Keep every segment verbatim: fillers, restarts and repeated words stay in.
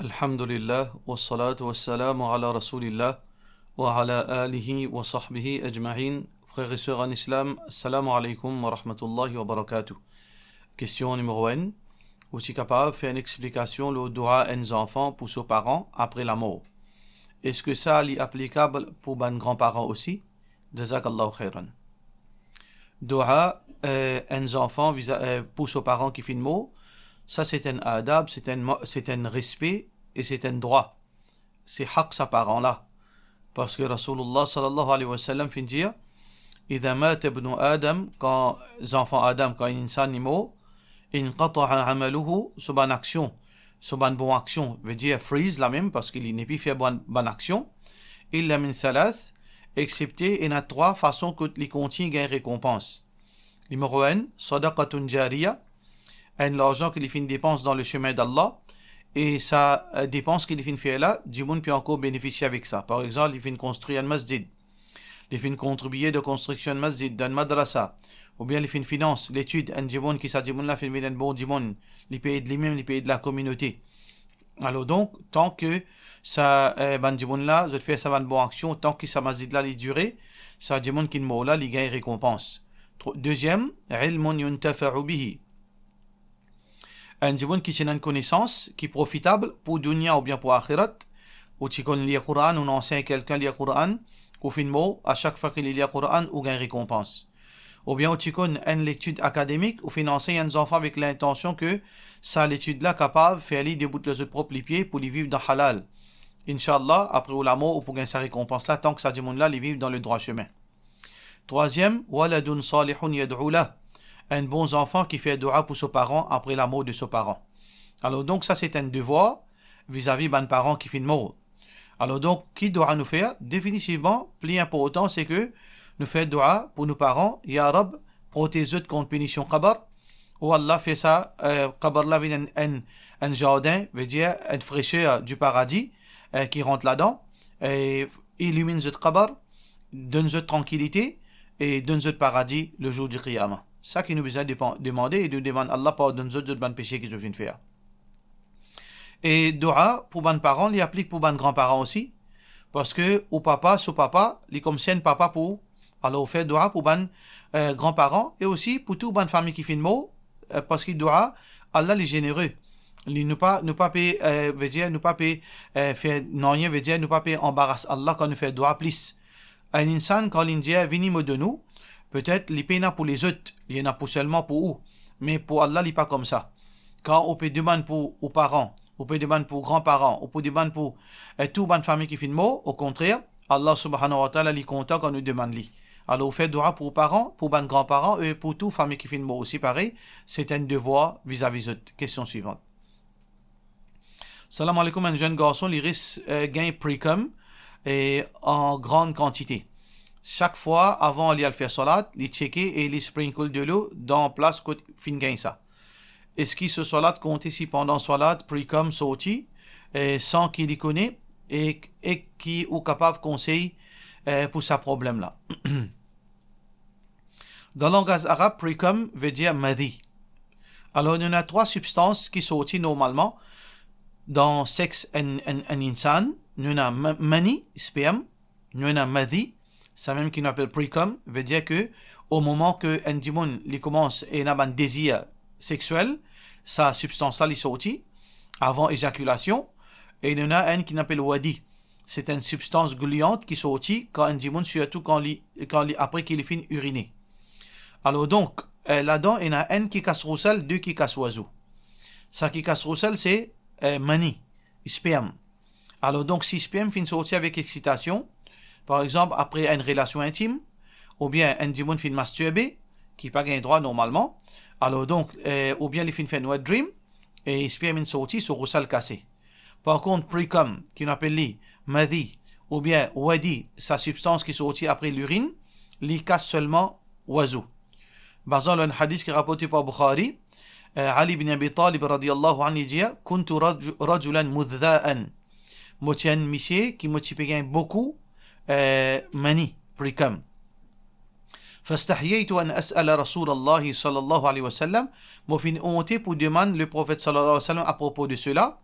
Alhamdulillah, wassalatu wassalamu ala Rasoulillah, wa ala alihi wa sahbihi ajma'in. Frères et sœurs en islam, assalamu alaikum wa rahmatullahi wa barakatuh. Kestion nimero enn, ou ti kapav fer enn explikasion lor doua enn zanfan pou so paran apre lamor? Eski sa li aplikab pou bann granparan osi? Jazakallahu khairan. Doua, eh, enn zanfan viza-, eh, pou so paran ki finn mor, sa se enn adab, se enn mo-, se enn respe e se enn drwa. Se hak sa paran la. Parski Rasoulillah sallallahu alayhi wa sallam finn dir, "Idha mata ibnu Adam", kan zanfan Adam, kan enn insan li mor, "inqata'a amaluhu", so bann aksion, so bann bon aksion, vedir freeze lamem, parski li nepli fer bann, bann aksion, "illa min thalath", exsepte ena trwa fason kot li kontign gagn rekonpans. Nimero enn, sadaqatun jariya, enn larzan ki li finn depans dan le chemin d'Allah, e sa, eh, depans ki li finn fer la, dimoun pe ankor benefisie avek sa. Par exanp, li finn konstrir enn masjid, li finn kontribie dan konstriksion enn masjid, dan enn madrasa, oubien li finn finans letid enn dimoun, ki sa dimoun la finn vinn enn bon dimoun, li pe ed limem, li pe ed lakominote. Alor donk, tan ki sa, eh, bann dimoun la, zot fer sa bann bon aksion, tan ki sa masjid la li dire, sa dimoun ki mor la, li gagn rekonpans. Tro-, deziem, ilmun yuntafa'u bihi. Enn dimoun ki ti ena enn konesans ki profitab pou dounia oubien pou axirat, ou ti konn lir Koran, ou ansegn kelkenn lir Koran, ou finn mor, a sak fwa ki li lir Koran, ou gagn rekonpans. Oubien ou ti konn enn letid akademik, ou finn ansegn enn zanfan avek lintansion ki sa letid la kapav fer li debout lor so prop lipie pou li viv dan halal. Inshallah, apre ou lamor, ou pou gagn sa rekonpans la, tan ki sa dimoun la, li viv dan le drwa semin. Trwaziem, waladun salihun yad'u lah, enn bon zanfan ki fer doua pou so paran apre lamor de so paran. Alor donk, sa se enn devwar vizavi bann paran ki finn mor. Alor donk, ki doua nou fer? Definitivman, pli inportan, se ki nou fer doua pou nou paran, ya Rab, protez zot kont pinision kabar, ou Allah fer sa, eh, kabar la vinn enn, enn, enn zardin, vedir enn freser di paradi, eh, ki rant ladan, e iliminn zot kabar, donn zot trankilite e donn zot paradi le zour di Qiyama. Sa ki nou bizin depan-, demande, e nou demann Allah pardonn zot, zot bann pese ki zot finn fer. E doua pou bann paran, li aplik pou bann granparan osi, parski ou papa, so papa, li koumsi enn papa pou ou. Alor, ou fer doua pou bann, eh, granparan e osi pou tou bann fami ki finn mor, eh, parski doua, Allah li zenere. Li, nou pa, nou pa pe, eh, vedir, nou pa pe, eh, fer nanye, vedir, nou pa pe anbaras Allah kan nou fer doua plis. Enn insan, kan li dir, "Vini, mo donn ou," petet li pena pou lezot, li ena pou selman pou ou. Me pou Allah, li pa koumsa. Kan ou pe demann pou ou paran, ou pe demann pou granparan, ou pe demann pou, eh, tou bann fami ki finn mor, okontrer, Allah Subhanahu wa Ta'ala, li kontan kan nou demann li. Alor, ou fer doua pou ou paran, pou bann granparan, e pou tou fami ki finn mor osi parey, se enn devwar vizavi zot. Kestion swivan. Salam aleykoum, enn zenn garson, li res, eh, gagn pre-cum, eh, an gran kantite. Sak fwa, avan li al fer swalat, li tcheke e li sprinkle delo dan plas kot finn gagn sa. Eski so swalat konte si pandan swalat pre-cum sorti, eh, san ki li kone, e, e ki ou kapav konsey, eh, pou sa problem la? Dan langaz arab, pre-cum vedir madhi. Alor, nou ena trwa sibstans ki sorti normalman dan sex enn, enn, enn insan. Nou ena ma-, mani, sperm, nou ena madhi, samem ki nou apel pre-cum, vedir ki o moman ki enn dimoun li koumans ena bann dezir sexiel, sa sibstans la li sorti avan ezakilasion, e nou ena enn ki nou apel wadi. Se enn sibstans glouyan ki sorti kan enn dimoun, sirtou kan li, kan li, apre ki li finn irine. Alor donk, eh, ladan ena enn ki kas rousel, de ki kas wazou. Sa ki kas rousel se, eh, mani, sperm. Alor donk, si sperm finn sorti avek exitasion, par exanp, apre enn relasion intim, oubien enn dimoun finn mastirbe, ki pa gagn drwa normalman, alor donk, eh, oubien li finn fer enn wet dream, e sperm inn sorti, so rousel kase. Par kont, pre-cum, ki nou apel li madhi, oubien wadi, sa sibstans ki sorti apre lirinn, li kas selman wazou. Bazan lor enn hadis ki raporte par Bukhari, eh, Ali bin Abi Talib radiyallahu anhu, li dir, "Kuntu raju-, rajulan mudha'an." Mo ti enn misie ki mo ti pe gagn boukou, eh, mani, pre-cum. "Fastahyaytu an as'ala Rasulallahi sallallahu alayhi wa sallam." Mo finn onte pou demann Leprofet sallallahu alayhi wa sallam apropo de sela.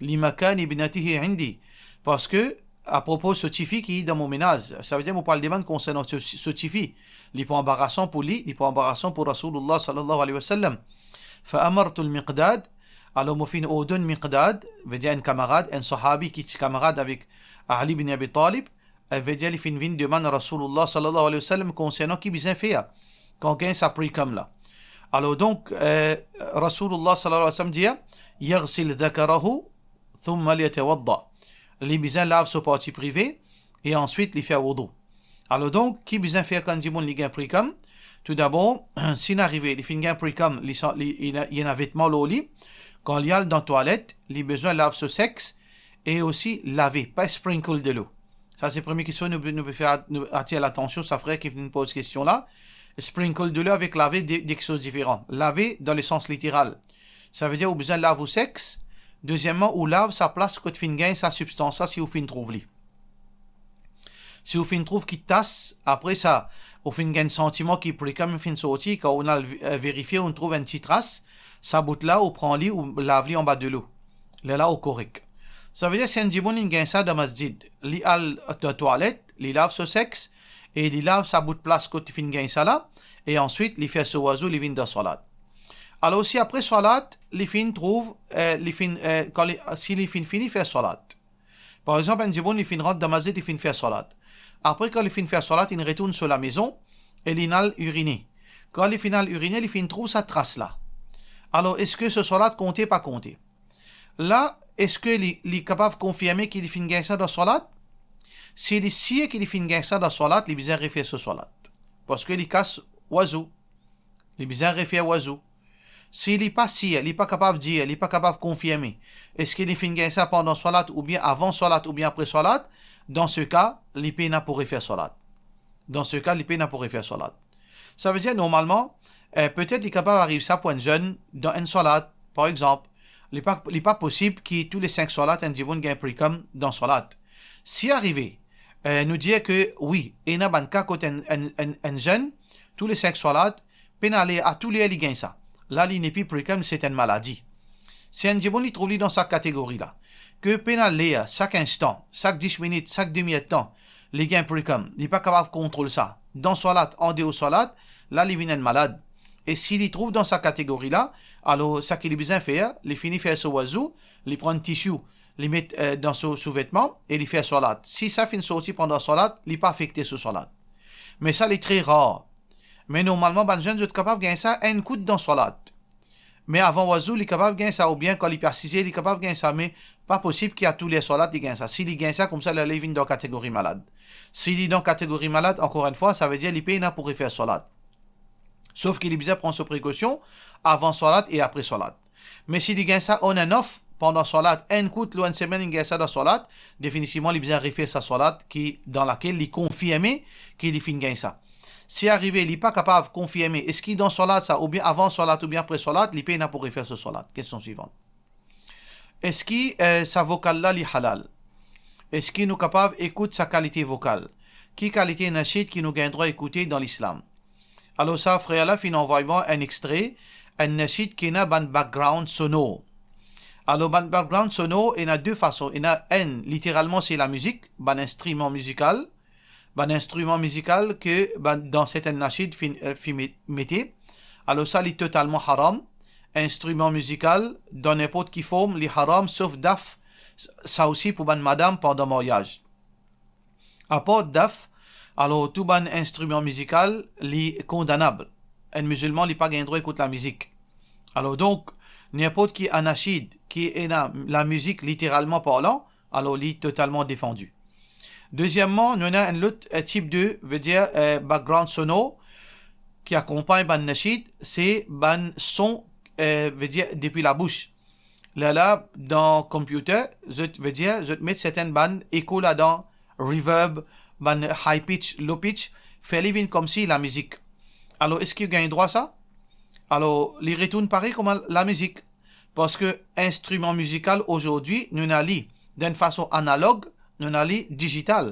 li makan ibnatihi indi. Parski, apropo so tifi ki dan mo menaz, savedir mo pou al demann konsernan so, so tifi. Li pou anbarasan pou li, li pou anbarasan pou Rasoulillah sallallahu alayhi wa sallam. Fa amartu al-Miqdad, alor mo finn ordonn Miqdad, vedir enn kamarad, enn sahabi ki ti kamarad avek Ali bin Abi Talib, eh, vedir li finn vinn demann Rasoulillah sallallahu alayhi wa sallam konsernan ki bizin fer kan gagn sa prekam la. Alor donk, eh, Rasoulillah sallallahu alayhi wa sallam dir, yaghsil dhakarahu thumma liyatawadda. Li bizin lav so parti prive e answit li fer woudou. Alor donk, ki bizin fer kan dimoun li gagn prekam? Toudabor, si inn arive, li finn gagn prekam, li sa-, li, li ena, li ena vetman lor li, kan li al dan twalet, li bizin lav so sex e osi lave, pa sprinkle delo. Sa se premie kestion nou, nou pe fer at-, nou atir latansion sa frer ki finn poz kestion la. Sprinkle delo avek lave, de, de kiksoz diferan. Lave dan lesans literal, savedir ou bizin lav ou sex. Dezieman, ou lav sa plas kot finn gagn sa sibstans la, si ou finn trouv li. Si ou finn trouv ki tas, apre sa, ou finn gagn santiman ki prekam finn sorti, kan ou al, eh, verifie, ou trouv enn ti tras, sa bout la, ou pran li, ou lav li anba delo. Lerla ou korek. Savedir si enn dimoun inn gagn sa dan masjid, li al dan twalet, li lav so sex, e li lav sa bout plas kot li finn gagn sa la, e answit li fer so wazou, li vinn dan swalat. Alor si apre swalat, li finn trouv, eh, li finn, eh, kan li, si li finn fini fer swalat. Par exanp, enn dimoun, li finn rant dan masjid, li finn fer swalat. Apre, kan li finn fer swalat, li retourn so lamezon e li al irine. Kan li finn al irine, li finn trouv sa tras la. Alor, eski so swalat konte, pa konte? La, eski li, li kapav konfirme ki li finn gagn sa dan swalat? Si li sir ki li finn gagn sa dan swalat, li bizin refer so swalat. Parski li kas wazou. Li bizin refer wazou. Si li pa sir, li pa kapav dir, li pa kapav konfirme, eski li finn gagn sa pandan swalat, oubien avan swalat, oubien apre swalat, dan se ka, li pena pou refer swalat. Dan se ka, li pena pou refer swalat. Savedir, normalman, eh, petet li kapav ariv sa pou enn zenn dan enn swalat, par exanp. Li pa, li pa posib ki tou le sink swalat enn dimoun gagn prekam dan swalat. Si arive, eh, nou dir ke wi, ena bann ka kot enn, enn, enn, enn zenn, tou le sink swalat, pena ler, a tou ler li gagn sa. La, li nepi prekam, se enn maladi. Si enn dimoun li trouv li dan sa kategori la, ke pena ler, sak instan, sak dis minit, sak demi-ertan, li gagn prekam, li pa kapav kontrol sa, dan swalat, andeor swalat, la li vinn enn malad. E si li trouv dan sa kategori la, alor sa ki li bizin fer, li fini fer so wazou, li pran tisi, li met, eh, dan so souvetman e li fer swalat. Si sa finn sorti pandan swalat, li pa afekte so swalat. Me sa li tre rar. Me normalman, bann zenn, zot kapav gagn sa enn kout dan swalat. Me avan wazou, li kapav gagn sa, oubien kan li pe asize, li kapav gagn sa, me pa posib ki a tou ler swalat li gagn sa. Si li gagn sa, koumsa, lerla li vinn dan kategori malad. Si li dan kategori malad, ankor enn fwa, savedir li pena pou refer swalat. Sof ki li bizin pran so prekosion avan swalat e apre swalat. Me si li gagn sa on and off, pandan swalat, enn kout lor enn semenn, li gagn sa dan swalat, definitivman, li bizin refer sa swalat ki, dan lakel li konfirme ki li finn gagn sa. Si arive, li pa kapav konfirme, eski dan swalat sa, oubien avan swalat, oubien apre swalat, li pena pou refer so swalat. Kestion swivan. Eski, eh, sa vokal la, li halal? Eski nou kapav ekout sa kalite vokal? Ki kalite nashid ki nou gagn drwa ekoute dan Lislam? Alor sa frer la finn anvway mwa enn extre, enn nashid ki ena bann background sonor. Alor bann background sonor, ena de fason. Ena enn, literalman, se lamizik, bann instriman mizikal, bann instriman mizikal ke bann, dan sertin nashid finn, eh, finn met-, mete. Alor sa, li totalman haram. Instriman mizikal, dan ninport ki form, li haram, sof daf, s-, sa osi pou bann madam pandan maryaz. Apar daf, alor tou bann instriman mizikal, li kondanab. Enn mizilman, li pa gagn drwa ekout lamizik. Alor donk, ninport ki a nashid ki ena lamizik literalman parlan, alor li totalman defandi. Dezieman, nou ena enn lot, eh, tip de, vedir, eh, background sonor ki akonpagn bann nashid, se bann son, eh, vedir depi labous. Lerla, dan computer, zot, vedir, zot met sertin bann eko ladan, reverb, bann high pitch, low pitch, fer li vinn koumsi lamizik. Alor, eski ou gagn drwa sa? Alor, li retourn parey kouma lamizik. Parski instriman mizikal azordi, nou ena li dan enn fason analog, nou ena li dizital.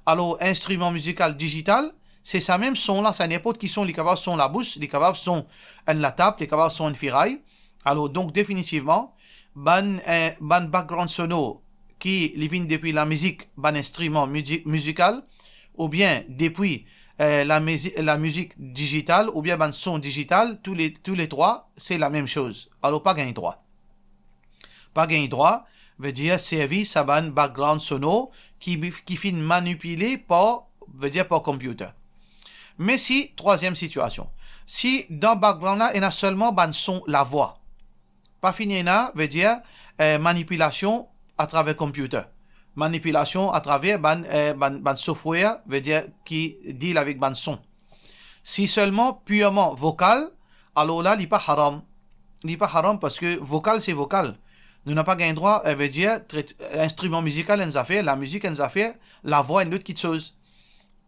Alor, instriman mizikal dizital, se sa mem son la, sa ninport ki son, li kapav son labous, li kapav son enn latab, li kapav son enn feray. Alor, donk, definitivman, bann, eh, bann background sonor ki li vinn depi lamizik, bann instriman mizi-, mizikal, oubien depi, eh, lamizi-, lamizik dizital, oubien bann son dizital, tou le, tou le trwa, se lamem soz. Alor, pa gagn drwa. Pa gagn drwa, vedir servi sa bann background sonor ki, ki finn manipile par, vedir par computer. Me si, trwaziem sitiasion, si dan background la, ena selman bann son lavwa, pa finn ena, vedir, eh, manipilasion atraver computer, manipilasion atraver bann, eh, bann, bann software, vedir ki deal avek bann son. Si selman pirman vokal, alor la, li pa haram. Li pa haram parski vokal se vokal. Nou napa gagn drwa, eh, vedir, tret, instriman mizikal enn zafer, lamizik enn zafer, lavwa enn lot kitsoz.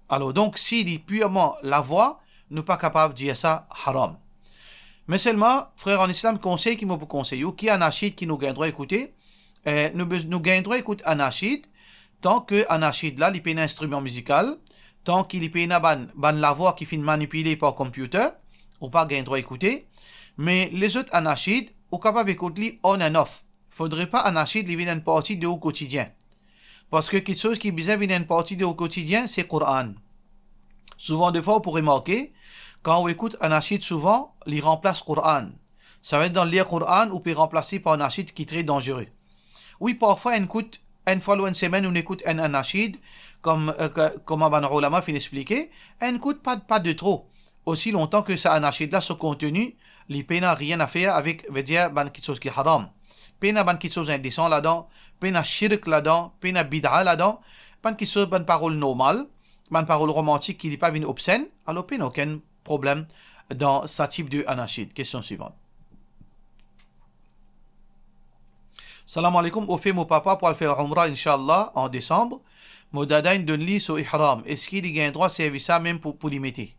Alor, donk, si li pirman lavwa, nou pa kapav dir sa haram. Me selman, frer an Islam, konsey ki mo pou konsey ou, ki anashid ki nou gagn drwa ekoute, eh, nou bez-, nou gagn drwa ekout anashid, tan ki anashid la, li pena instriman mizikal, tan ki li pena bann, bann lavwa ki finn manipile par computer, ou pa gagn drwa ekoute. Me lezot anashid, ou kapav ekout li on and off. Fodre pa anashid li vinn enn parti de ou kotidien. Parski kitsoz ki bizin vinn enn parti de ou kotidien, se Koran. Souvan defwa, ou pou remarke, kan ou ekout anashid souvan, li ranplas Koran. Savedir dan lir Koran, ou pe ranplas li par anashid ki tre danzere. Wi, parfwa, enn kout, enn fwa lor enn semenn, ou ekout enn anashid, kom, eh, ke, kouma bann oulama finn explike, enn kout, pa, pa de tro. Osi lontan ki sa anashid la, so konteni, li pena rien a fer avek, vedir, bann kitsoz ki haram. Pena bann kitsoz indesan ladan, pena shirk ladan, pena bid'a ladan, bann kitsoz, bann parol normal, bann parol romantik ki li pa vinn obsenn, alor pena okenn problem dan sa tip de anashid. Kestion swivan. Salam aleykoum, ofer mo papa pou al fer Umra, inshallah, an desanm. Mo dada inn donn li so ihram. Eski li gagn drwa servi sa mem pou, pou li mete?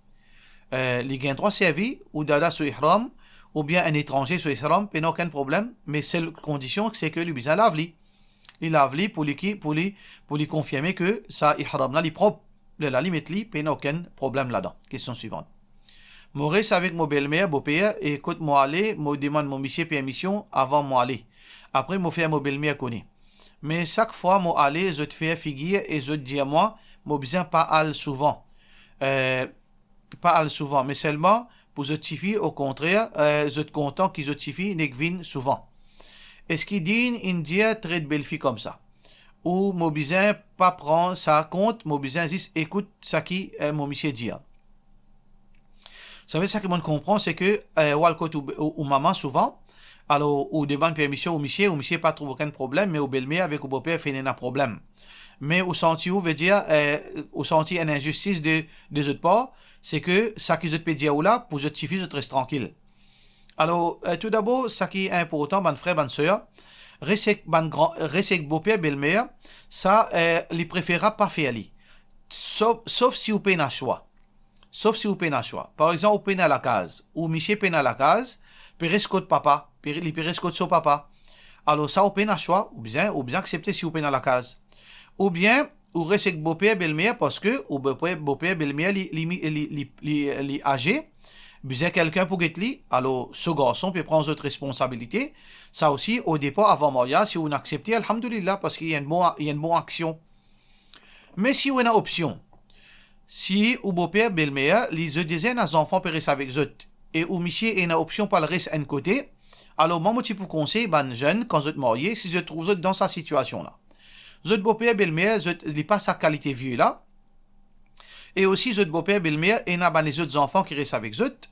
Eh, li gagn drwa servi ou dada so ihram, oubien enn etranze so ihram, pena okenn problem, me sel kondision, se ke li bizin lav li. Li lav li pou li ki, pou li, pou li konfirme ke sa ihram la, li prop. Lerla li met li, pena okenn problem ladan. Kestion swivan. Mo res avek mo belmer, boper, e kot mo ale, mo demann mo misie permision avan mo ale. Apre, mo fer mo belmer kone. Me sak fwa mo ale, zot fer figir e zot dir mwa, mo bizin pa al souvan. Eh, pa al souvan, me selman pou zot tifi, okontrer, eh, zot kontan ki zot tifi nek vinn souvan. Eski din inn dir tret belfi koumsa? Ou mo bizin pa pran sa kont, mo bizin zis ekout saki, eh, mo misie dir? Savedir sa ki mo konpran, se ke, eh, ou al kot ou, ou, ou mama souvan, alor ou demann permision ou misie, ou misie pa trouv okenn problem, me ou belmer avek ou boper finn ena problem. Me ou santi ou, vedir, eh, ou santi enn inzistis de, de zot par, se ke sa ki zot pe dir ou la, pou zot tifi, zot res trankil. Alor, eh, toudabor, sa ki inportan, bann frer, bann ser, res ek bann gran, res ek boper, belmer, sa, eh, li preferab pa fer li. Sof, sof si ou pena swa. Sof si ou pena swa. Par exanp, ou pena lakaz, ou misie pena lakaz, pe res kot papa, pe, li pe res kot so papa. Alor sa, ou pena swa, ou bizin, ou bizin aksepte si ou pena lakaz. Oubien, ou res ek boper, belmer, parski ou boper, boper, belmer, li, li, li, li, li, li aze, bizin kelkenn pou get li, alor so garson pe pran zot responsabilite. Sa osi, o depar, avan maryaz, si ou'nn aksepte, alhamdulillah, parski li enn bon, li enn bon aksion. Me si ou ena opsion, si ou boper, belmer, li zot deza ena zanfan pe res avek zot, e ou misie ena opsion pou al res enn kote, alor mwa mo ti pou konsey bann zenn, kan zot marye, si zot trouv zot dan sa sitiasion la, zot boper, belmer, zot, li pa sa kalite vie la, e osi zot boper, belmer ena bann lezot zanfan ki res avek zot,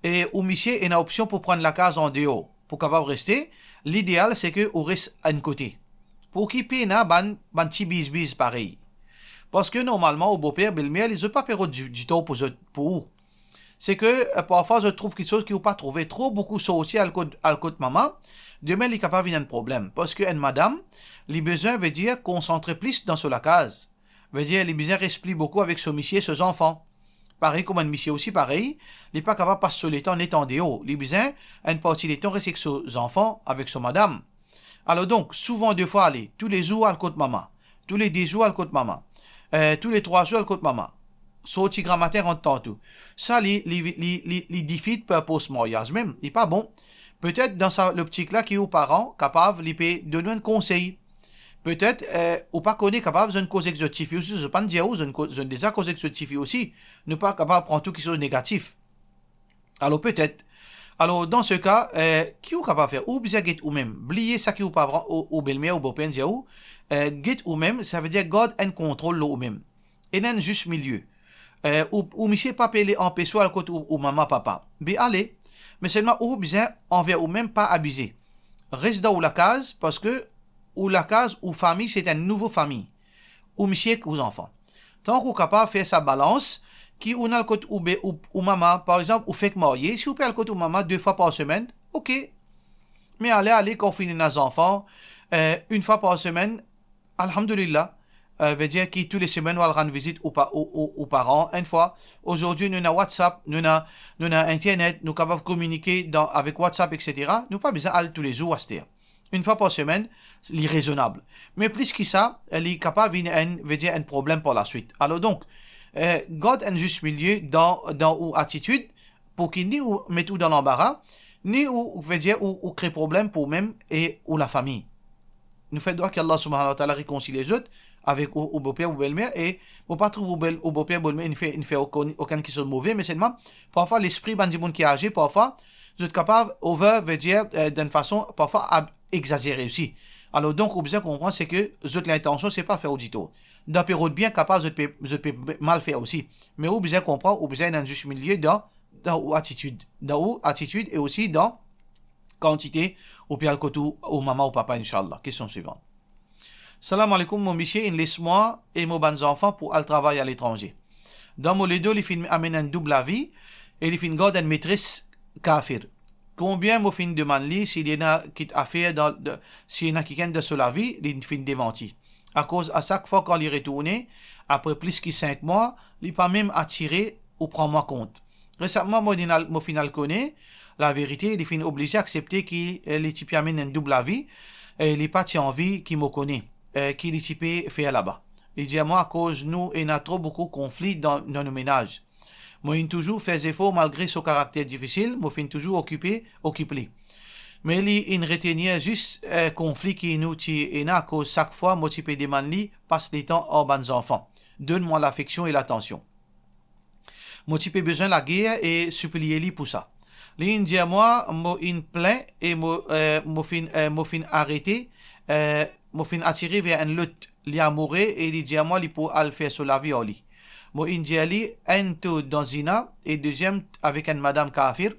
e ou misie ena opsion pou pran lakaz andeor, pou kapav reste, lideal se ke ou res enn kote. Pou ki pena bann, bann ti bizbiz parey. Parski normalman, ou boper, belmer, li zot pa pe rod di, ditor pou zot, pou ou. Se ke, eh, parfwa zot trouv kitsoz ki ou pa trouve, tro boukou sorti al kot, al kot mama, demin li kapav vinn enn problem. Parski enn madam, li bizin, vedir, konsantre plis dan so lakaz. Vedir, li bizin res pli boukou avek so misie, so zanfan. Parey kouma enn misie osi parey, li pa kapav pas so letan net andeor. Li bizin enn parti letan res ek so zanfan, avek so madam. Alor donk, souvan defwa ale, toulezour al kot mama, toule de zour al kot mama, eh, toule trwa zour al kot mama, sorti gramatin, rant tanto. Sa li, li, li, li, li defeat purpose maryaz mem, li pa bon. Petet dan sa loptik la ki ou paran kapav li pe donn ou enn konsey. Petet, eh, ou pa kone, kapav zot inn koz ek zot tifi osi, zot pa'nn dir ou, zot inn ko-, zot inn deza koz ek zot tifi osi. Nou pa kapav pran tou kiksoz negatif. Alor petet. Alor, dan se ka, eh, ki ou kapav fer? Ou bizin get ou mem. Bliye sa ki ou paran, ou, ou belmer, ou boper inn dir ou, eh, get ou mem, savedir gard enn kontrol lor ou mem. Ena enn zis milie. Eh, ou, ou misie pa pe le anpes ou al kot ou, ou mama, papa. Be ale. Me selman ou bizin anver ou mem pa abize. Res dan ou lakaz, parski ou lakaz, ou fami, se enn nouvo fami. Ou misie ek ou zanfan. Tank ou kapav fer sa balans, ki ou al kot ou be-, ou, ou mama, par exanp, ou fek marye, si ou pe al kot ou mama de fwa par semenn, ok. Me ale, ale, kan ou finn ena zanfan, eh, enn fwa par semenn, alhamdulillah, eh, vedir ki tou le semenn ou al rann vizit ou pa-, ou, ou, ou paran, enn fwa. Azordi, nou ena WhatsApp, nou ena, nou ena internet, nou kapav kominike dan, avek WhatsApp, et cetera. Nou pa bizin al toulezour aster. Enn fwa par semenn, li rezonab. Me plis ki sa, li kapav vinn enn, vedir enn problem par laswit. Alor donk, eh, gard enn zis milie dan, dan ou atitid, pou ki ni ou met ou dan lanbara, ni ou, vedir ou, ou kre problem pou ou mem e ou lafami. Nou fer dwa ki Allah subhanahu wa ta'ala rekonsilie zot avek ou, ou boper, ou belmer, e mo pa trouv ou bel-, ou boper, belmer, inn fer, inn fer okenn, okenn kiksoz move, me selman, parfwa lespri bann dimoun ki aze, parfwa, zot kapav over, vedir, eh, dan enn fason, parfwa, ab-, egzazere osi. Alor donk, ou bizin konpran, se ki zot lintansion, se pa fer ou ditor. Dan pe rod bien, kapav zot pe, zot pe mal fer osi. Me ou bizin konpran, ou bizin ena enn zis milie dan, dan ou atitid. Dan ou atitid e osi dan kantite ou pe al kot ou, ou mama, ou papa, inshallah. Kestion swivan. Salam aleykoum, mo misie inn les mwa e mo bann zanfan pou al travay aletranze. Dan mo ledo, li finn amenn enn doub lavi e li finn gard enn metres kafir. Konbien mo finn demann li si li ena kiksoz a fer dan, de, si ena kikenn dan so lavi, li finn demanti. Akoz a sak fwa kan li retourne, apre plis ki sink mwa, li pa mem atire ou pran mwa kont. Resaman, mo finn al, mo finn al kone laverite, li finn oblize aksepte ki, eh, li ti pe amenn enn doub lavi, e li pa ti anvi ki mo kone, eh, ki li ti pe fer laba. Li dir mwa akoz nou ena tro boukou konfli dan, dan nou menaz. Mo inn touzour fer zefor malgre so karakter difisil, mo finn touzour okipe, okip li. Me li inn retenir zis, eh, konfli ki nou ti ena, akoz sak fwa mo ti pe demann li pas letan ar bann zanfan. Donn mwa lafeksion e latansion. Mo ti pe bizin lager e sipliye li pou sa. Li inn dir mwa, mo inn plin e mo, eh, mo finn, eh, mo finn arete, eh, mo finn atire ver enn lot. Li amoure e li dir mwa li pou al fer so lavi ar li. Mo inn dir li, enn to dan zina e deziem avek enn madam kafir.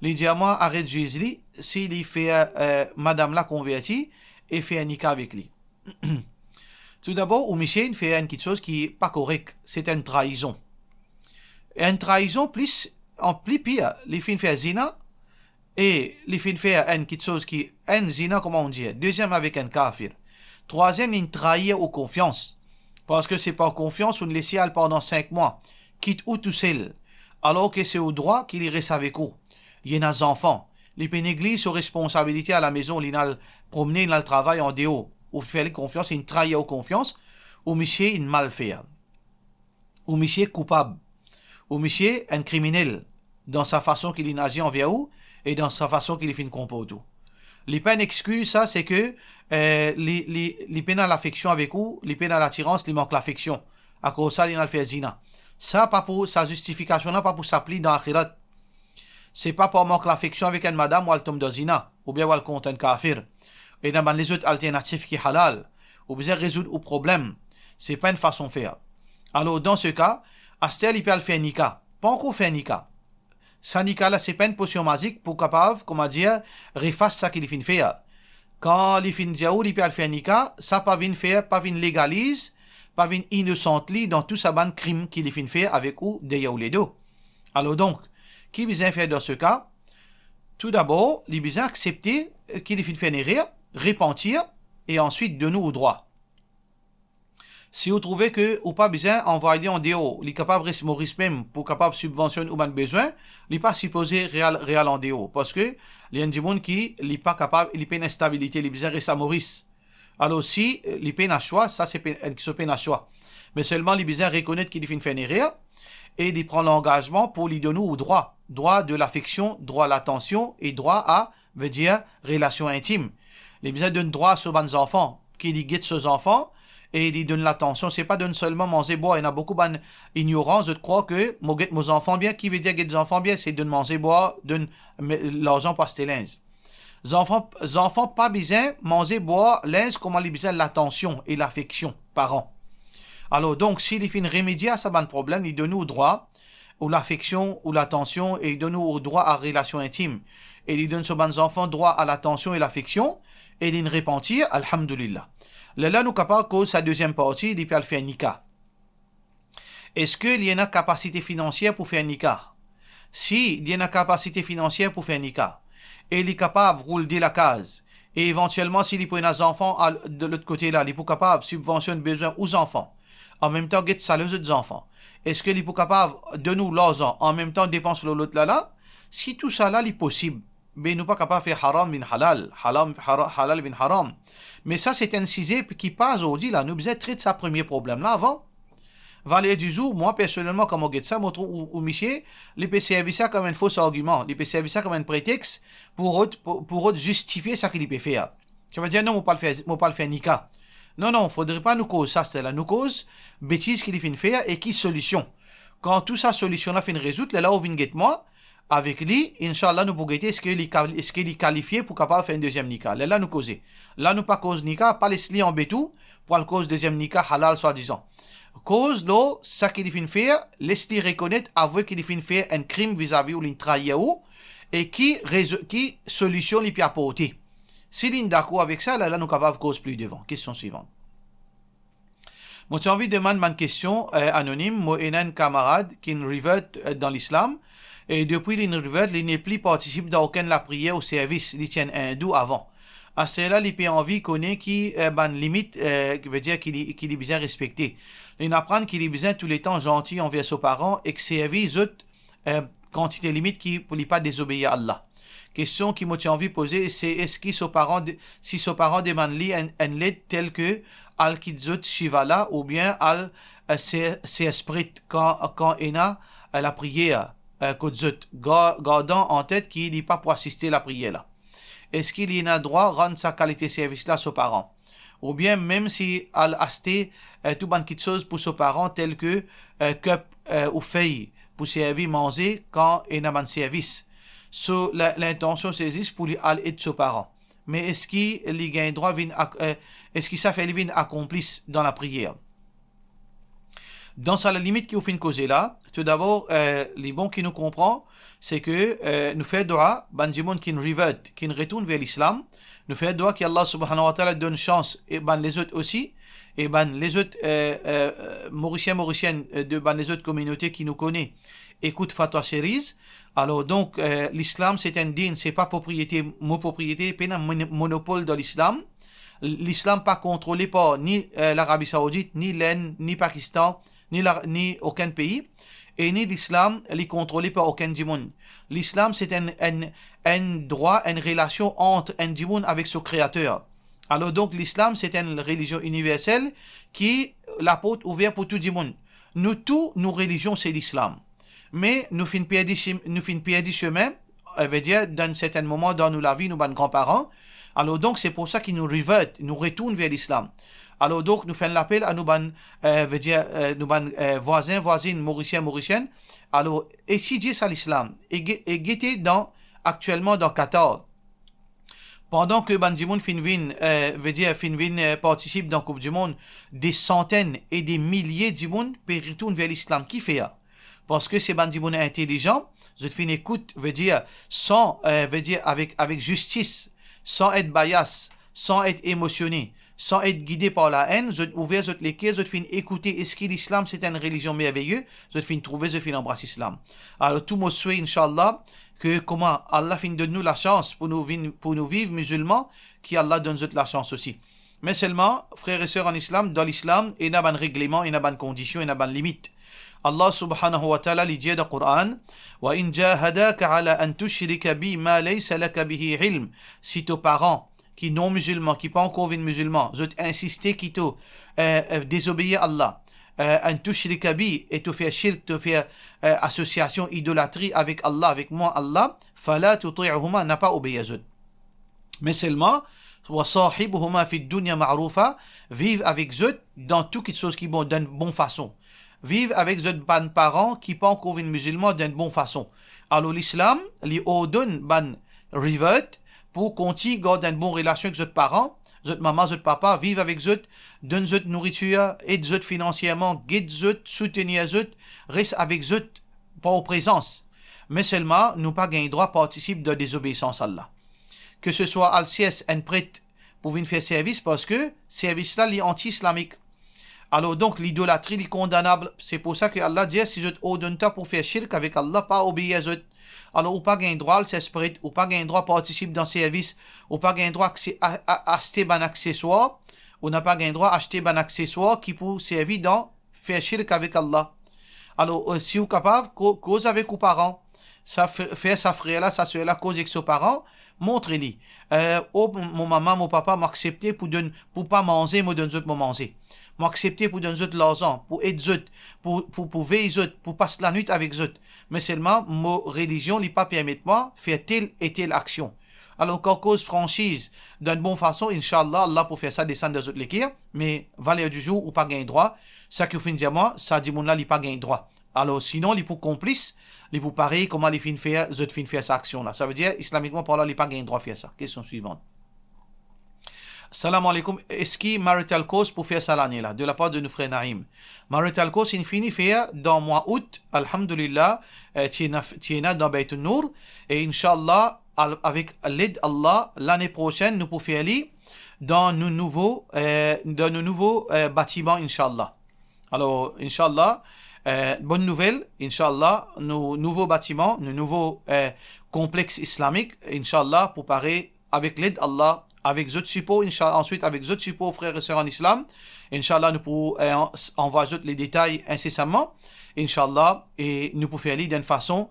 Li dir mwa, aret zwiz li, si li fer, eh, madam la konverti e fer nika avek li. Toudabor, ou misie inn fer enn kiksoz ki pa korek, se enn traizon. Enn traizon plis, an pli pir, li finn fer zina, e li finn fer enn kiksoz ki, enn zina, kouma on dir, deziem avek enn kafir, trwaziem, li inn trair ou konfians, parski se par konfians ou'nn les li al pandan sink mwa, kit ou tousel, alor ki se ou drwa ki li res avek ou. Li ena zanfan, li pe negliz so responsabilite alamezon, li'nn al promne, li'nn al travay andeor, ou fer li konfians, li'nn trair ou konfians, ou misie inn mal fer. Ou misie koupab. Ou misie enn kriminel dan sa fason ki li'nn azir anver ou e dan sa fason ki li finn konport ou. Li pa enn exkiz sa, se ki, eh, li, li, li pena lafeksion avek ou, li pena latirans, li mank lafeksion. Akoz sa, li'nn al fer zina. Sa pa pou, sa zistifikasion la pa pou sap li dan laxirat. Se pa par mank lafeksion avek enn madam ou al tom dan zina, oubien ou al kont enn kafir. Ena bann lezot alternatif ki halal. Ou bizin rezoud ou problem. Se pa enn fason fer. Alor, dan se ka, aster li pe al fer nika. Pa ankor fer nika. Sa nika la, se pa enn posion mazik pou kapav, kouma dir, refas sa ki li finn fer. Kan li finn dir ou li pe al fer nika, sa pa vinn fer, pa vinn legaliz, pa vinn inosant li dan tou sa bann krim ki li finn fer avek ou deryer ou ledo. Alor donk, ki bizin fer dan se ka? Toudabor, li bizin aksepte, eh, ki li finn fer enn erer, repantir, e answit donn ou ou drwa. Si ou trouve ki ou pa bizin anvway li andeor, li kapav res Moris mem pou kapav sibvansionn ou bann bezwin, li pa sipoze re al, re al andeor, parski li enn dimoun ki li pa kapav, li pena enn stabilite, li bizin res a Moris. Alor si, eh, li pena swa, sa se pe-, enn kiksoz pena swa. Me selman li bizin rekonet ki li finn fer enn erer e li pran langazman pou li donn ou ou drwa. Droit de l'affection, droit à l'attention e droit à, vedir, relasion intim. Li bizin donn drwa so bann zanfan, ki li get so zanfan, e li donn latansion. Se pa donn selman manze, bwar. Ena boukou bann ignoran, zot krwar ke mo get mo zanfan bien, ki vedir get zanfan bien, se donn manze, bwar, donn me-, larzan pou aste linz. Zanfan, zanfan pa bizin manze, bwar, linz, kouma li bizin latansion e lafeksion paran. Alor, donk, si li finn remedie a sa bann problem, li donn ou drwa, ou lafeksion, ou latansion, e li donn ou drwa a relasion intim, e li donn so bann zanfan drwa a latansion e lafeksion, e li repanti, alhamdoulillah. Lerla nou kapav koz sa deziem parti, li pe al fer nika. Eski li ena kapasite finansier pou fer nika? Si li ena kapasite finansier pou fer nika, e li kapav roul de lakaz, e evantielman, si li pou ena zanfan al, de lot kote la, li pou kapav sibvansionn bezwin ou zanfan, anmemtan get sale zot zanfan. Eski li pou kapav donn ou larzan, anmemtan depans lor lot la la? Si tousala li posib, be nou pa kapav fer haram vinn halal, haram, hara-, halal vinn haram. Me sa, se enn size ki pa zordi la, nou bizin tret sa premie problem la avan. Valer di zour, mwa personelman, kan mo get sa, mo trouv ou, ou misie, li pe servi sa kom enn fos argiman, li pe servi sa kom enn pretex pou rod, pou, pou rod zistifie seki li pe fer. Savedir, non, mo pa al fer, mo pa al fer nika. Non, non, fodre pa nou koz sa, sela. Nou koz betiz ki li finn fer e ki solision. Kan tou sa solision la finn rezoud, lerla ou vinn get mwa, avek li, inshallah, nou pou gete eski li kal-, eski li kalifie pou kapav fer enn deziem nika. Lerla nou koze. La nou pa koz nika, pa les li anbet ou pou al koz deziem nika halal swadizan. Koz lor seki li finn fer, les li rekonet, avwe ki li finn fer enn krim vizavi ou, li trair ou, e ki rezo-, ki solision li pe aporte. Si li dakor avek sa, lerla nou kapav koz pli devan. Kestion swivan. Mo ti anvi demann bann kestion, eh, anonim. Mo ena enn kamarad ki'nn revert, eh, dan Lislam, e depi li'nn revert, li nepli partisip dan okenn lapriyer ou servis, li ti enn Indou avan. Aster la, li pe anvi kone ki, eh, bann limit, eh, ki vedir ki li, ki li bizin respekte. Li'nn aprann ki li bizin touletan zanti anver so paran ek servi zot, eh, kantite limit ki pou li pa dezobeir Allah. Kestion ki mo ti anvi poze, se eski so paran de-, si so paran demann li enn, enn led tel ke al kit zot shivala oubien al, eh, ser, ser sprit kan, kan ena, eh, lapriyer, eh, kot zot, ga-, gardan antet ki li pa pou asiste lapriyer la. Eski li ena drwa rann sa kalite servis la so paran? Oubien mem si al aste, eh, tou bann kitsoz pou so paran, tel ke, eh, kip, eh, ou fey pou servi manze kan ena bann servis. So, la, lintansion se zis pou li al ed so paran. Me eski li gagn drwa vinn ak-, eh, eski sa fer li vinn akonplis dan lapriyer? Dan sa lalimit ki ou finn koze la, toudabor, eh, li bon ki nou konpran, se ke, eh, nou fer dwa bann dimoun ki'nn revert, ki'nn retourn ver Lislam, nou fer dwa ki Allah Subhanahu wa Ta'ala donn sans e bann lezot osi, e bann lezot, eh, eh, Morisien, Morisienn, eh, de bann lezot kominote ki nou kone, ekout Fatwa Series. Alor, donk, eh, Lislam, se enn din, se pa propriete, mo propriete, pena mon-, monopol dan Lislam. Lislam pa kontrole par ni, eh, Larabi Saoudit, ni Lenn, ni Pakistan, ni la, ni okenn pei. E ni Lislam, li kontrole par okenn dimoun. Lislam, se enn, enn, enn drwa, enn relasion ant enn dimoun avek so Kreater. Alor, donk, Lislam, se enn relizion iniversel ki laport ouver pou tou dimoun. Nou tou, nou relizion, se Lislam. Me nou finn perdi sim-, nou finn perdi sime, eh, vedir, dan sertin moman dan nou lavi, nou bann granparan. Alor, donk, se pou sa ki nou revert, nou retourn ver Lislam. Alor, donk, nou fer enn lapel a nou bann, eh, vedir, eh, nou bann, eh, vwazin, vwazinn, Morisien, Morisienn. Alor, etidie sa Lislam. E ge-, e gete dan, aktielman dan Qatar. Pandan ke bann dimoun finn vinn, eh, vedir, finn vinn, eh, partisip dan Koup di Mond, de santenn e de milie dimoun pe retourn ver Lislam. Kifer? Parski se bann dimoun intelizan, zot finn ekout, vedir, san, eh, vedir, avek, avek zistis, san et bias, san et emosione, san et gide par laenn, zot ouver zot leker, zot finn ekoute eski Lislam se enn relizion merveye, zot finn trouve, zot finn anbras Islam. Alor, tou mo swet, inshallah, ke kouma Allah finn donn nou lasans pou nou vinn, pou nou viv mizilman, ki Allah donn zot lasans osi. Me selman, frer e ser an Islam, dan Lislam, ena bann regleman, ena bann kondision, ena bann limit. Allah Subhanahu wa Ta'ala, li dir dan Koran, "Wa in jahadaka ala an tushrika bi ma laysa laka bihi ilm." Si to paran, ki non mizilman, ki pa ankor vinn mizilman, zot insiste ki to, eh, eh, dezobeir Allah, eh, an tushrika bi, e to fer shirk, to fer, eh, asosiasion, idolatri avek Allah, avek mwa Allah, fala tuti'huma, napa obeir zot. Me selman, wa sahibhuma fid dunya ma'rufa, viv avek zot dan tou kitsoz ki bon, dan bon fason. Viv avek zot bann paran ki pa ankor vinn mizilman dan bon fason. Alor, Lislam, li ordonn bann revert pou kontign gard enn bon relasion ek zot paran, zot mama, zot papa, viv avek zot, donn zot nouritir, ed zot finansierman, gete zot, soutenir zot, res avek zot par prezans. Me selman, nou pa gagn drwa partisip dan dezobeisans Allah. Ke se swa al sers enn pret pou vinn fer servis, parski servis la, li anti-islamik. Alor donk, lidolatri, li kondanab. Se pou sa ki Allah dir, si zot ordonn twa pou fer shirk avek Allah, pa obeir zot. Alor, ou pa gagn drwa al sers pret, ou pa gagn drwa partisip dan servis, ou pa gagn drwa akse-, a-, a-, aste bann akseswar, ou napa gagn drwa aste bann akseswar ki pou servi dan fer shirk avek Allah. Alor, eh, si ou kapav, ko-, koz avek ou paran. Sa fre-, fer sa frer la, sa ser la koz ek so paran, montre li, eh, "O, mo, mo mama, mo papa, mo aksepte pou donn, pou pa manze, mo donn zot mo manze. Mo aksepte pou donn zot larzan, pou ed zot, pou, pou, pou vey zot, pou pas lanwit avek zot. Me selman, mo relizion, li pa permet mwa fer tel e tel aksion." Alor, kan koz fransiz, dan bon fason, inshallah, Allah pou fer sa desann dan zot leker, me valer di zour, ou pa gagn drwa, sa ki ou finn dir mwa, sa dimoun la, li pa gagn drwa. Alor, sinon, li pou konplis, li pou parey kouma li finn fer, zot finn fer sa aksion la. Savedir, islamikman parlan, li pa gagn drwa fer sa. Kestion swivan. Salam aleykoum, eski marital course pou fer sa lane la, de la par de nou frer Naim? Marital course, inn fini fer dan mwa out, alhamdulillah, eh, ti ena, ti ena dan Beit Nour, e inshallah, al-, avek led Allah, lane prosenn, nou pou fer li dan nou nouvo, eh, dan nou nouvo, eh, batiman, inshallah. Alor, inshallah, eh, bonn nouvel, inshallah, nou nouvo batiman, nou nouvo, eh, konplex islamik, inshallah, pou pare avek led Allah, avek zot sipor, inshallah, answit avek zot sipor, frer e ser an Islam, inshallah, nou pou, eh, an-, anvway zot le detay insesaman, inshallah, e nou pou fer li dan enn fason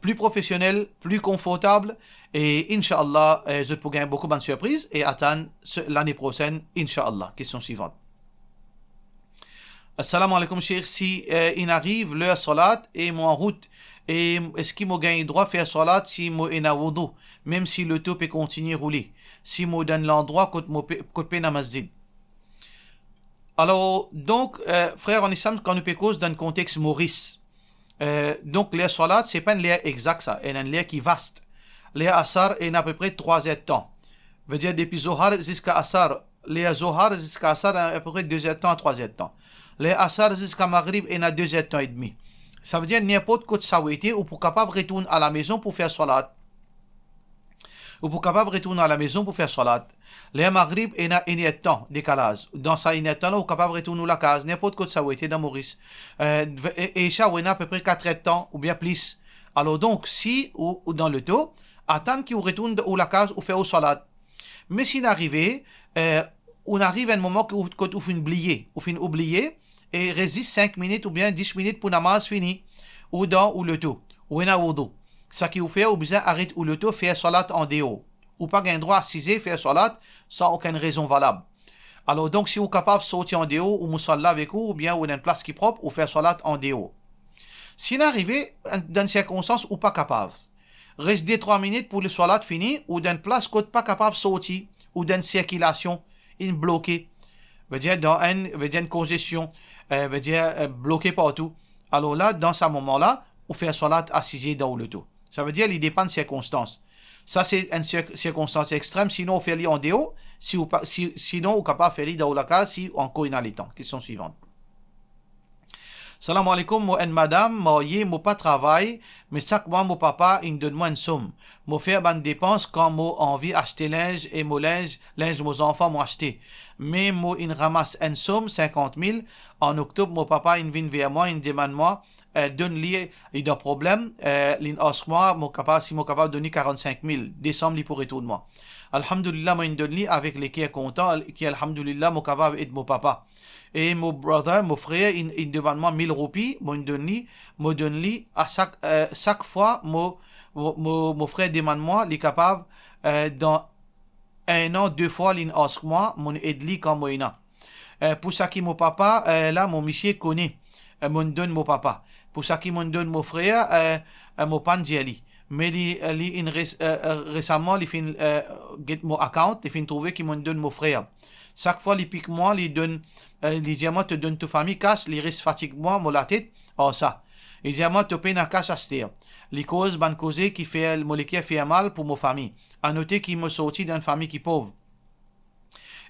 pli profesionel, pli konfortab, e inshallah, eh, zot pou gagn boukou bann sirpriz, e atann se, lane prosenn, inshallah. Kestion swivan. Assalamu alaikum, Sheikh. Si, eh, inn ariv ler salat e mo an rout, e eski mo gagn drwa fer salat si mo ena woudou, mem si loto pe kontigne roule, si mo dan landrwa kot mo pe, kot pena masjid? Alor, donk, eh, frer an Islam, kan nou pe koz dan konteks Moris, eh, donk, ler salat, se pa enn ler egzak sa, ena enn ler ki vast. Ler Asar ena apepre trwa zer tan. Vedir, depi Zohar ziska Asar, ler Zohar ziska Asar, apepre de zer tan a trwa zer tan. Ler Asar ziska Magrib ena de zer tan edmi. Savedir, ninport kot sa ou ete, ou pou kapav retourn alamezon pou fer salat. Ou pou kapav retourn alamezon pou fer salat. Ler Magrib ena enn er tan dekalaz. Dan sa enn er tan la, ou kapav retourn ou lakaz, ninport kot sa ou ete dan Moris. Eh, e, e Isha ou ena apepre kat er tan oubien plis. Alor donk, si ou, ou dan loto, atann ki ou retourn ou lakaz, ou fer ou salat. Me si inn arive, eh, ou inn ariv enn moman ki ou, kot ou finn bliye, ou finn oubliye, e res zis sink minit oubien dis minit pou namaz fini, ou dan ou loto, ou ena woudou. Seki ou fer, ou bizin aret ou loto, fer salat andeor. Ou pa gagn drwa asize fer salat san okenn rezon valab. Alor donk, si ou kapav sorti andeor, ou mousalla avek ou, oubien ou ena enn plas ki prop, ou fer salat andeor. Si inn arive, dan enn sirkonstans ou pa kapav, res de trwa minit pou le salat fini, ou dan enn plas kot pa kapav sorti, ou dan enn sirkilasion, inn bloke, vedir dan enn, vedir enn konzestion, eh, vedir, eh, bloke partou. Alor la, dan sa moman la, ou fer salat asize dan ou loto. Savedir, li depann sirkonstans. Sa se enn sir-, sirkonstans extrem, sinon ou fer li andeor, si ou pa, si, sinon ou kapav fer li dan ou lakaz, si ou ankor ena letan. Kestion swivan. Salam aleykoum, mo enn madam marye, mo pa travay, me sak mwa mo papa inn donn mwa enn som. Mo fer bann depans kan mo anvi aste linz e mo linz, linz mo zanfan mo aste. Me mo inn ramas enn som sinkant mil. An oktob, mo papa inn vinn ver mwa, inn demann mwa, eh, donn li, li dan problem, eh, linn ask mwa, mo kapav, si mo kapav donn li karannsink mil. Desam, li pou retourn mwa. Alhamdulillah, mo inn donn li avek leker kontan, ki alhamdulillah, mo kapav ed mo papa. E mo brother, mo frer, inn, inn demann mwa mil roupi, mo inn donn li, mo donn li a sak, eh, sak fwa mo, mo, mo, mo frer demann mwa, li kapav, eh, dan enn an, de fwa linn ask mwa, mo inn ed li kan mo ena. Eh, pou saki mo papa, eh, la, mo misie kone, eh, mo'nn donn mo papa. Pou saki mo'nn donn mo frer, eh, eh, mo pa'nn dir li. Me li, eh, li inn res-, eh, eh, resaman, li finn, eh, get mo account, li finn trouve ki mo'nn donn mo frer. Sak fwa li pik mwa, li donn, eh, li dir mwa, "To donn to fami kas," li res fatig mwa, mo latet, ar sa. Li dir mwa, "To pena kas aster." Li koz bann koze ki fer mo leker fer mal pou mo fami. Anote ki mo sorti dan enn fami ki pov.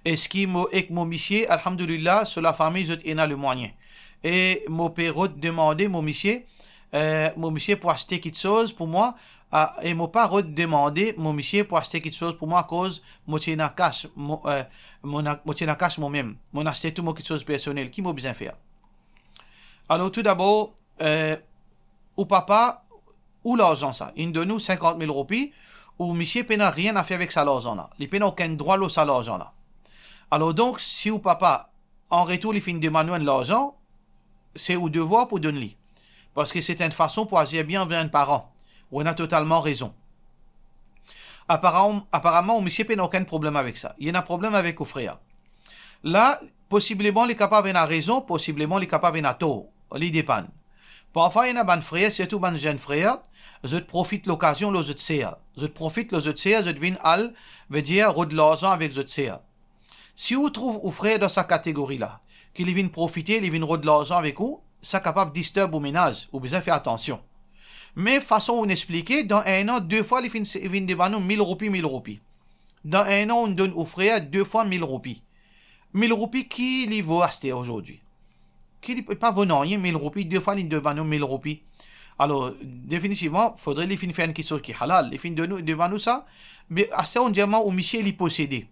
Eski mo ek mo misie, alhamdulillah, so lafami zot ena lemwayin. E mo pe rod demande mo misie, eh, mo misie pou aste kitsoz pou mwa, ah, e mo pa rod demande mo misie pou aste kitsoz pou mwa akoz mo ti ena kas, mo, eh, mo na-, mo ti ena kas momem. Mo'nn aste tou mo kitsoz personel. Ki mo bizin fer? Alor, toudabor, eh, ou papa, ou larzan sa, inn donn ou sinkant mil roupi, ou misie pena nanye a fer avek sa larzan la. Li pena okenn drwa lor sa larzan la. Alor donk, si ou papa, an retour, li finn demann ou enn larzan, se ou devwar pou donn li. Parski se enn fason pou azir bien anver enn paran. Ou ena totalman rezon. Aparaman, aparaman, ou misie pena okenn problem avek sa. Li ena problem avek ou frer. La, posibleman li kapav ena rezon, posibleman li kapav ena tor. Li depann. Parfwa, ena bann frer, sirtou bann zenn frer, zot profit lokazion lor zot ser. Zot profit lor zot ser, zot vinn al, vedir rod larzan avek zot ser. Si ou trouv ou frer dan sa kategori la, ki li vinn profite, li vinn rod larzan avek ou, sa kapav disturb ou menaz, ou bizin fer atansion. Me fason ou'nn explike, dan enn an, de fwa li finn, vinn demann ou mil roupi, mil roupi. Dan enn an, ou'nn donn ou frer de fwa mil roupi. Mil roupi ki li vo aster azordi? Ki li pa vo nanye, mil roupi, de fwa li demann ou mil roupi. Alor, definitivman, fodre li finn fer enn kitsoz ki halal. Li finn donn ou, demann ou sa, me aster ou'nn dir mwa ou misie li posede.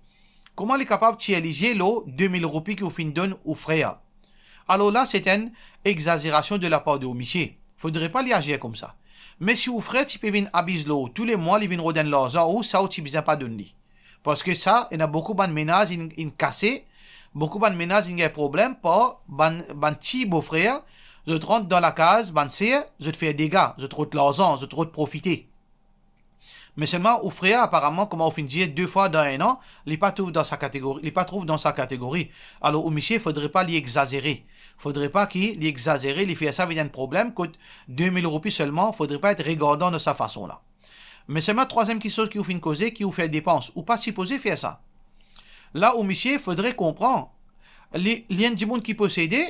Kouma li kapav tir lizie lor de mil roupi ki ou finn donn ou frer? Alor la, se enn exazerasion de lapar de ou misie. Fodre pa li azir koumsa. Me si ou frer ti pe vinn abiz lor ou, toulemwa li vinn rod enn larzan ou, sa ou ti bizin pa donn li. Parski sa, ena boukou bann menaz inn, inn kase, boukou bann menaz inn gagn problem par bann, bann ti bofrer, zot rant dan lakaz bann ser, zot fer dega, zot rod larzan, zot rod profite. Me selman ou frer, aparaman, kouma ou finn dir, de fwa dan enn an, li pa trouv dan sa kategori, li pa trouv dan sa kategori. Alor, ou misie, fodre pa li exazere. Fodre pa ki li exazere, li fer sa vinn enn problem, kot de mil roupi selman, fodre pa et regardan dan sa fason la. Me selman trwaziem kitsoz ki ou finn koze, ki ou fer depans, ou pa sipoze fer sa. La, ou misie, fodre konpran, li, li enn dimoun ki posede,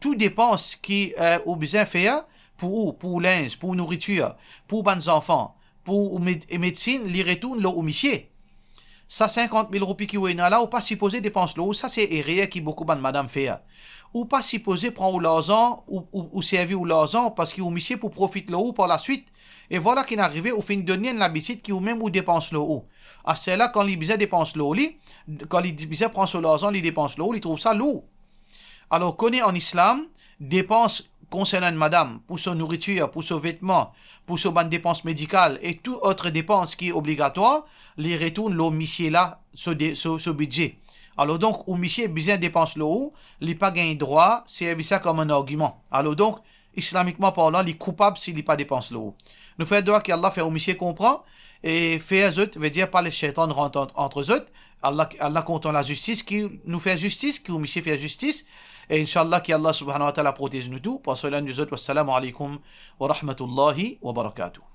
tou depans ki, eh, ou bizin fer pou ou, pou ou linz, pou ou nouritir, pou ou bann zanfan, pou ou med-, medsin, li retourn lor ou misie. Sa sinkant mil roupi ki ou ena la, ou pa sipoze depans lor ou, sa se erer ki boukou bann madam fer. Ou pa sipoze pran ou larzan, ou, ou, ou servi ou larzan, parski ou misie pou profit lor ou par laswit. E vwala ki'nn arive, ou finn donn li enn labitid ki ou mem ou depans lor ou. Aster la, kan li bizin depans lor li, kan li bizin pran so larzan, li depans lor ou, li trouv sa lour. Alor, kone an Islam, depans konsernan enn madam, pou so nouritir, pou so vetman, pou so bann depans medikal e tou ot depans ki obligatwar, li retourn lor misie la, so de-, so, so bidze. Alor donk, ou misie bizin depans lor ou, li pa gagn drwa servi sa kom enn argiman. Alor donk, islamikman parlan, li koupab si li pa depans lor ou. Nou fer dwa ki Allah fer ou misie konpran e fer zot, vedir pa les shetan rant ant, ant zot. Allah, Allah kontan lazistis, ki nou fer zistis, ki ou misie fer zistis. E inshallah ki Allah subhanahu wa ta'ala protez nou tou. Pran swin zot. Wassalamu alaikum wa rahmatullahi wa barakatuh.